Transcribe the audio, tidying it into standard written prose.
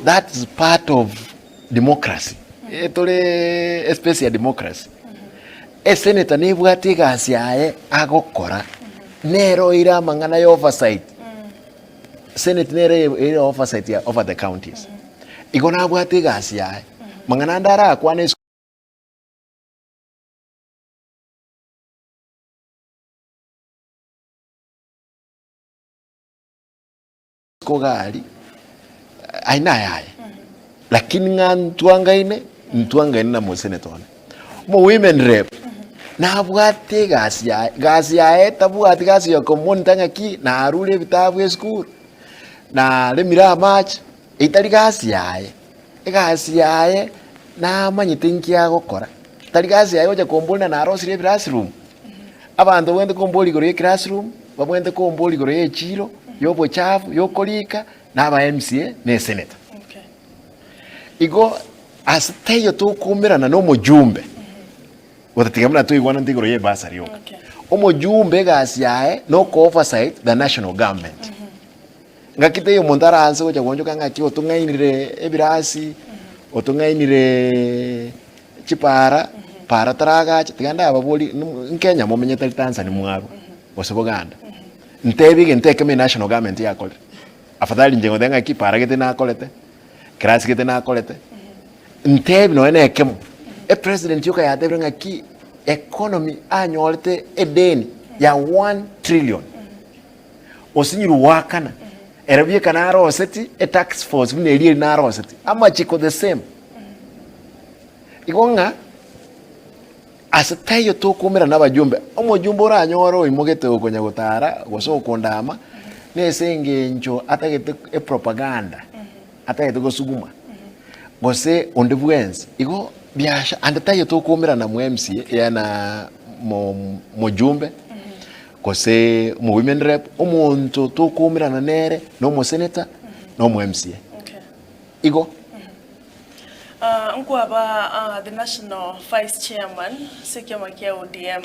that's part of democracy. Tore espace ya democracy. Esenator nebwate egasi yaye agokora, nere oire amang'ana ya oversight. Senate nere ere oversight ya over the counties. Igo nabwate egasi yaye. Mang'ana ande arakwane isiko gari, aye nayaye. Lakini ng'a ntwangaine, ntwangaine na moseneta one. Omo women rep, nabwate egasi yaye, gasi yaye tabwati gasi ya komonitor ng'aki narure ebitabu esukuru, naremire amache, etari gasi yaye. Egasi yaye namanyete nki agokora, tari gasi yaye gocha komboria ng'a narosirie ebirasirumu. Abanto babwenerete komboria igoro ya eclassroom, babwenerete komboria igoro ya echiro, ya obochafu, ya okorika, na aba MCA na esenator. Igo ase taiyo tokoumerana na omojumbe, gotatiga buna toigwananete igoro ya ebasari yoka. Omojumbe egasi yaye na oko oversight the national government. Ngaki taiyo omonto araanse gocha goonchoka ng'aki otong'ainire ebirasi, otong'ainire chipara, para taragacha, tiga ndababori nkenya momenye tari Tanzania mwarwa, gose Buganda. Ntebi egento ekemo enational government yakorire. Afadhali inche ngoteba ng'aki para gete nakorete, class gete nakorete, ntebi nonye na ekemo, epresident yoka yatebire ng'aki economy anyorete edeni ya one trillion. Osinyirwe goakana, ere bieka naroseti etax force buna eria eri naroseti, amachiko the same. Igo ng'a ase taiyo tokoumera na abajumbe, omojumbe oranyore oimogete okonya gotara gose okondama, na ase eng'encho atagete epropaganda, atagete gosuguma, gose onde bwensi, igo biasha ande taiyo tokoumerana mwa MCA yaani mo mojumbe. Gose omo women rep, omonto tokoumerana nere na omosenator na omo MCA. Okay. Igo. Ah, nkwaba ah, the national vice chairman ase ekiama kia ODM.